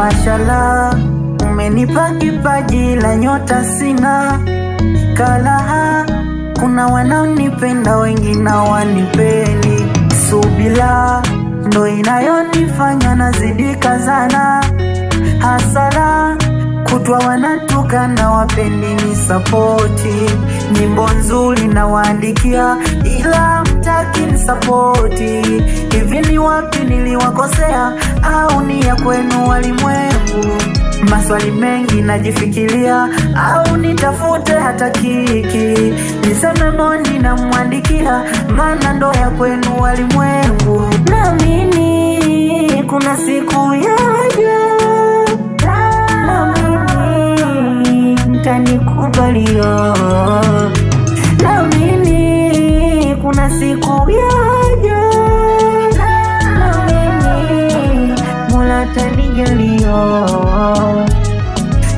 Mashallah, umenipa kipaji la nyota sina kalaha. Kuna wanaonipenda wengi na wanipendi, subila ndo inayonifanya nazidi kazana, hasara kutwa wanatukana, wapendi ni sapoti, nyimbo nzuri nawaandikia, ila mtaki ni sapoti. Hivi ni wapi niliwakosea, au ni ya kwenu walimwengu? Maswali mengi najifikiria, au nitafute hata kiki niseme Mondi namwandikia, maana ndo ya kwenu walimwengu. Naamini kuna siku yaja, naamini mtanikubalio, naamini kuna siku yaja, naamini Mola atanijalio.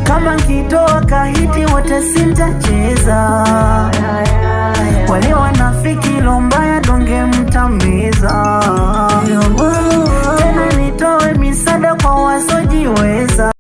Kama nkitoka hiti wote sintacheza,